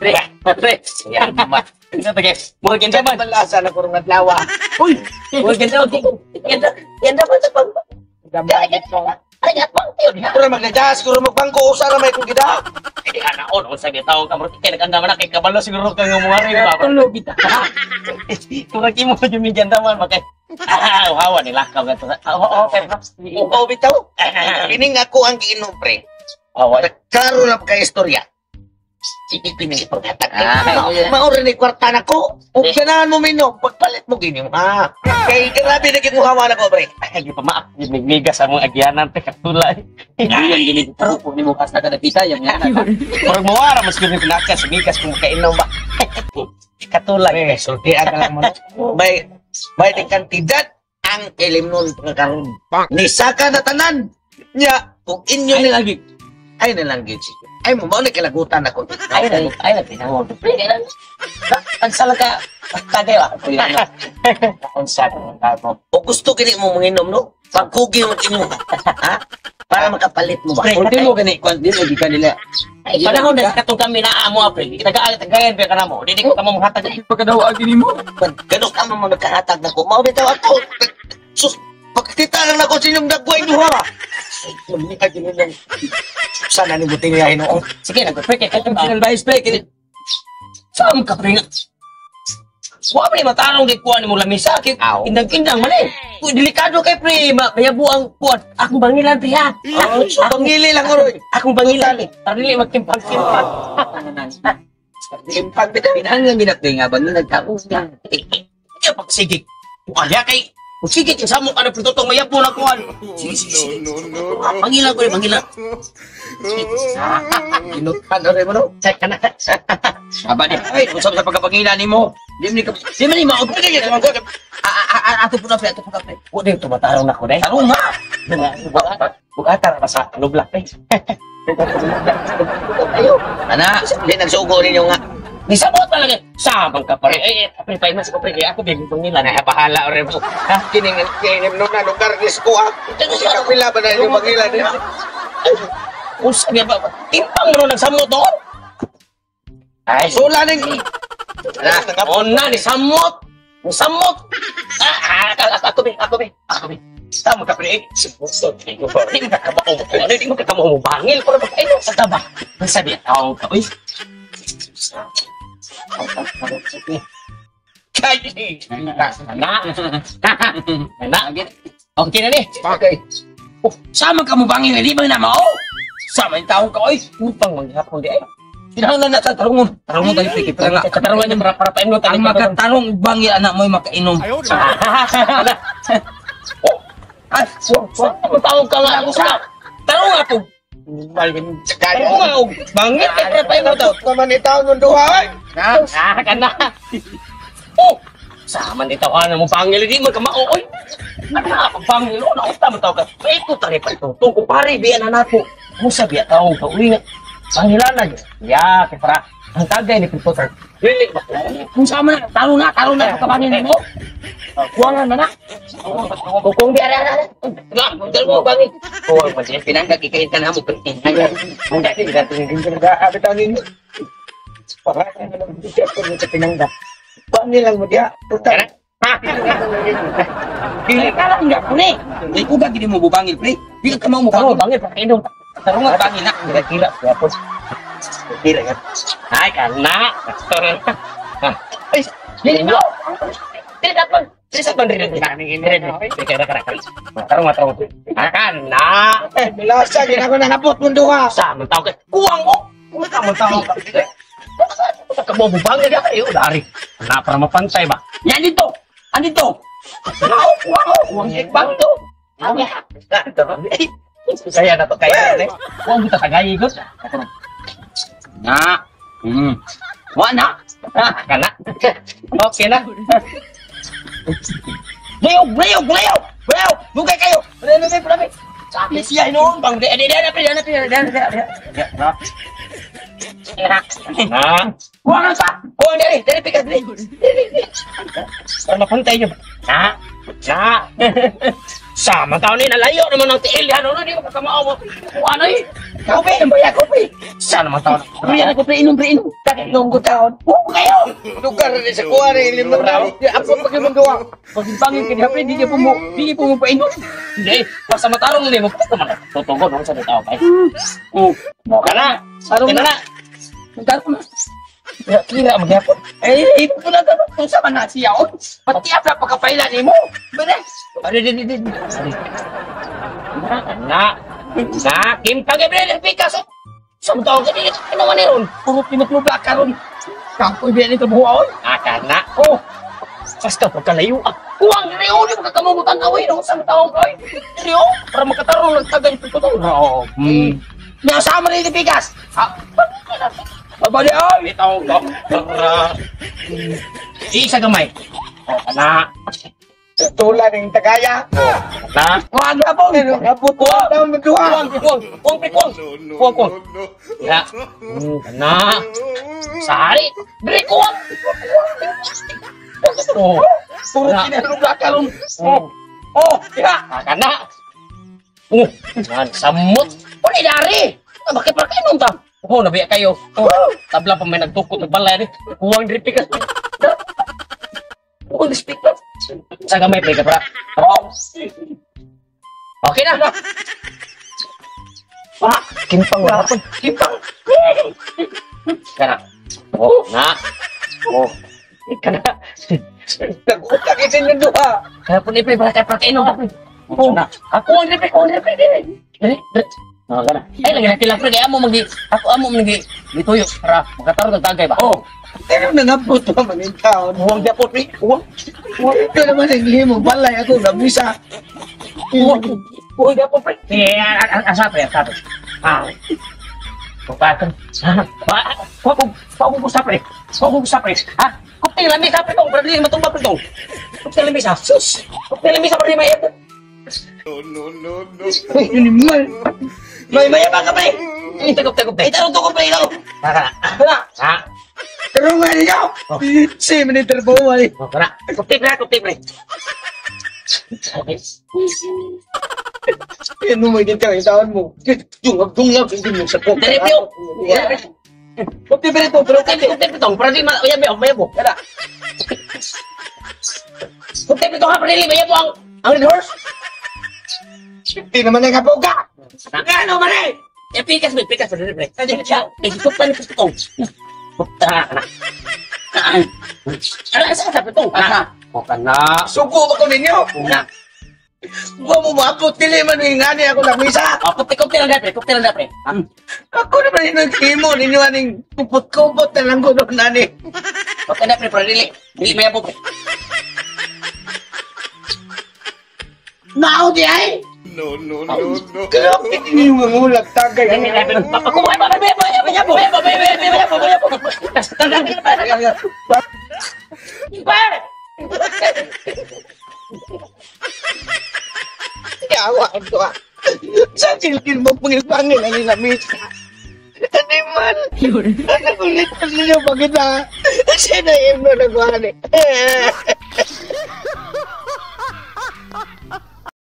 Pre, pre. Yan, ma. Ano to, guys? Murag ganda man. Malasa na kurong adlaw. Uy, murag ganda. Ganda, ganda man sa pag. Ay, at pang tiyo niya. Kura maglajas, kura magbangko, usa ra may kung gida. Ay, ana on, unsa gyud tawo ka murag kay naganda man na kay kabalo siguro ka nga mga rin ba. Tulog kita. Murag imo jud mi ganda man ba kay. Ah, hawa ni lakaw ka to. Oo, okay. Oo, bitaw. Kining ako ang giinom, pre. Awa. Klaro na kay istorya. Sige, pinili paghatag. Ah, Maura ni kwarta na ko. Ug ganahan mo minom, pagpalit mo gini mo. Ha. Kay grabe na gid mo hawa na ko, pre. Ay, pa maak migmigas sa mga agyanan te katula. Hindi yan gini ko ni mo kasta kada pita yang yan. Murag mawara mas gyud pinaka sa migas kung kainom ba. Katula. Pre, sultian ka lang mo. No? May di kantidad ang ilimnon karon. Nisaka na tanan. Nya, kung inyo Ay ni lagi. Ay na lang gid siya. Ay mo mao ni kalagutan ako. Ay na, ay na tinawag. Pre, kailan? Pagsala ka, tagay ba? Unsa ka mo? O gusto kini mo manginom, no? Pagkugi mo kini mo. Ha? Para makapalit mo ba? Pre, Ultimo gani kwan di lagi kanila. Ay, panahon na katong kami na amo pre. Tagaan tagayan pa ka namo. Dili ko kamo mohatag. Pagkadaw agi nimo. Gano ka mo nagkahatag na ko. Mao bitaw ako. Sus, pagkita lang nako sa inyong dagway niyo ha. Ay, gini lang. Sana ni buting niya hinuon. Sige, nagpre kay katong Final vice pre kini. Saan ka pre nga? Wa man matanong di kuan mo lamisa kay Aw. indang-indang man eh. Uy, delikado kay pre, mayabu ang kuan. Akong bangilan pre ha. Oh, so pangili lang oroy. Akong bangilan eh. Para dili magtimpang-timpang. Timpang bitaw. Pinanglan ginap nga ba nagtaos na. Hindi pagsigig. Kaya kay kung sige kay samo ka na tutong mayabu na kuan. Sige, sige, sige. Pangilan ko eh, pangilan. Ginutan oroy mo no. Check ka na. Aba di ay usab sa pagkapangila nimo. Di man ni ka di man ni mao. Ato po na pre, ato po na pre. Wa din tumatarong na ko dai. Tarong ha. Bukatar pa sa lubla pre. Ayo. Ana, Di nagsugo ninyo nga. Nisabot talaga. Samang ka pare. Eh, pre, pa mas ko pre. Kaya ako bigyan pangilan. Na bahala oroy mo. Ha? Kining kinim no na lugar ni ko ha. Kapila ba na inyong pangila niya? Unsa niya ba? Timpang mo nagsamot doon. Ay, Sula ning ana. ona ni samot. Ni samot. Ah, ah, ako be, ako be. Ako be. Tama ka pre. Di mo kakamao mo. Ano, di mo kakamao mo bangil pero ay sa taba. Sabi tao ka. Uy. Kay. Na. Na. Okay na ni. Okay. Oh, sama ka mo bangil di ba na mao? Sama yung taong ka oy. Upang manghapon di ay. Kinahanglan na ta tarungon. Tarungon tayo pre, kay nga. Katarungan niya para para paimno Ang makatarong bangil anak mo'y makainom. Oh, Ay, ang tawag ka nga ako sa. tarong nga po. Tarong nga og bangit kay para paimno daw. Naman itaw nung duha ay. Ah, kana. Oh, sama ni tawanan mo bangil di man ka mao oy. Ano na pag bangil o na usta man tawag ka. Ito tani pa ito. Tungko pare biya na nako. Musa biya tawag ka uy nga. Bangilanan. Ya, kay para ang tagay ni Pitotar. Dili ba? Kung sama na, tarong na pagkabangil nimo. Kuwangan na na. Kung di ara ara. Nga, dal mo bangil. Oh, man siya Pinangga kikain ka na mo. Ang dati dati Bitaw ninyo. Para ka na lang ko sa pinangga. Bangil lang mo diya. Total. Dili ka lang nga pre. Di ko gini mo bubangil pre. Di ka mao mo Tarong bangil. bangil para inom. Tarong nga bangil na. Kira kira po. Kira ka. Ay, kana. Ay, dili mo. Dili dapat. Dili sa bandri dili. Dili kira kira. Tarong tarong. Ah, kana. Bilasa gina ko nangapot mong duha. Sa man tao kay kuwang mo. Kuwang man tao ka. Ka mo bangil ya kayo dari. Na para mapantay ba? Yan dito. Andito. Kuwang kuwang kuwang bang to. Kaya na to kaya na. Kuwang kita tagay gud. Na. Wa na. Ah, kana. Okay na. Layog, layog, layog. Layog, dugay kayo. Pre, pre, pre. Sabi siya noon bang di di di pre, di di di di. Na. Kuwangan sa. Kuwang diri, diri pikas diri. Para mapantay yun. Na. Na. Sama tao ni nalayo naman ang tiil yan. Ano, di mo kakamao mo. Ano eh? Kopi, baya kopi. Sana naman tao. Pre, ako pre, inom, pre, inom. Nunggo taon. Oo, kayo! Lugar ni sa kuha ni limang taon. Ako pag imong duwa. Pag-impangin ka niya, pre, di niya po mo, di niya po mo painom. Hindi, basta matarong na mo, basta man. Totoo, no, sa tao, kay. Oo. Ka na. Tarong Ka na. Tarong na. Kira, magyapon. Eh, ito po na dapat kung sa man na siya. Oh, pati apa pagkapaila ni mo. Bere. Ano, di, di, di. Na, na. Na, Kim, pag-ibre, pikas. Sa mga tao, kasi ano man ron? Puro pinuklubla karon. Kapoy biyan ito buhaon. Aka na. Oh. Basta pagkalayo ah. Kuwang diri oh, di makakamutan away no sa mga tao kay. Diri oh, para makatarong nagtagan ito to. Oo. Hmm. Nasama rin ni Pikas. Ah, Babali ay. itaw ko. Isa gamay. Oh, ana. Tula ning tagaya. Na. Wag na po. Abot ko ang duwa. Kuwang, kuwang, kuwang, pre, kuwang. Kuwang, kuwang. Ya. Ana. Sari. Diri kuwang. Oh. Puro Na. pinalubla karon. Oh. Oh, ya. Aka na. Oh, man, samot. Wala dari. Bakit pa kayo ta? Oh, nabiya kayo. Oh, tabla pa may nagtukot nagbalay ni. Kuwang diri pikas. Kuwang diri pikas. Sa gamay pre ka pra. Oh. Okay na. Pa, kimpang wala pa. Kimpang. Kana. Oh, na. Oh. Kana. Nag-utang isin yung duha. Kaya po ni pre para kay para kainom. Oh, na. Ako ang diri, ako ang diri. Diri. Diri. Oh, kana. Ay lagi natin lang pre kay amo magi. Ako amo magi gituyo para makatarong ang tagay ba. Oh. Pero nangabot pa man yung taon. Huwag dapat pre. Huwag. Ito naman ang himong balay ako nabisa. Huwag. Huwag dapat pre. Sige, asa pre, asa pre. Ah. Pagpatan. Pa, pa pa ko sa pre. Pa ko sa pre. Ha? Kupti lami sa pre tong, para dili matumba pre tong. Kupti lami sa. Sus. Kupti lami sa pre may. No, no, no. Animal. May maya ba ka pre? Kupti kupti kupti. Ay, tarong to ko pre ikaw. Kana. Wala. Ha? Pero nga ninyo. Si Minister Bowal. Oh, kana. Kupti pre, kupti pre. Okay. Ano mo dito ang taon mo? Dungag-dungag hindi mo sa kong. Dali, Pio. Kupti pre to, pero Kupti kupti pre tong, para dili mayabo, mayabo. Wala. Kupti pre tong ha, para dili mayabo ang red horse. Hindi naman nagaboga. Ano man eh? Eh, pikas, pre, pikas, pre, pre. Eh, kupta ni tong. Kupta kana. Ano asa sa pre tong? Aha. O kana. Suko ba ko ninyo? Na. Wa mo maabot dili man yung ngani ako nabisa. Oh, kupti kupti lang pre, kupti lang pre. Ako naman yung naghimo ninyo aning kupot-kupot na lang ko doon ani. Okay na pre, para dili. Dili mayabo pre. Nao di ay. No, no, no, no. Grabe ninyo mangulag tagay. Papakuha pa, mayabo, mayabo, mayabo, mayabo, mayabo, mayabo. Pare! Yawa ko ah. Sa kilkil mo pangil-pangil ang lamisa. Animal. Ano kulit ninyo pagkita? Sino yung nagawa ni?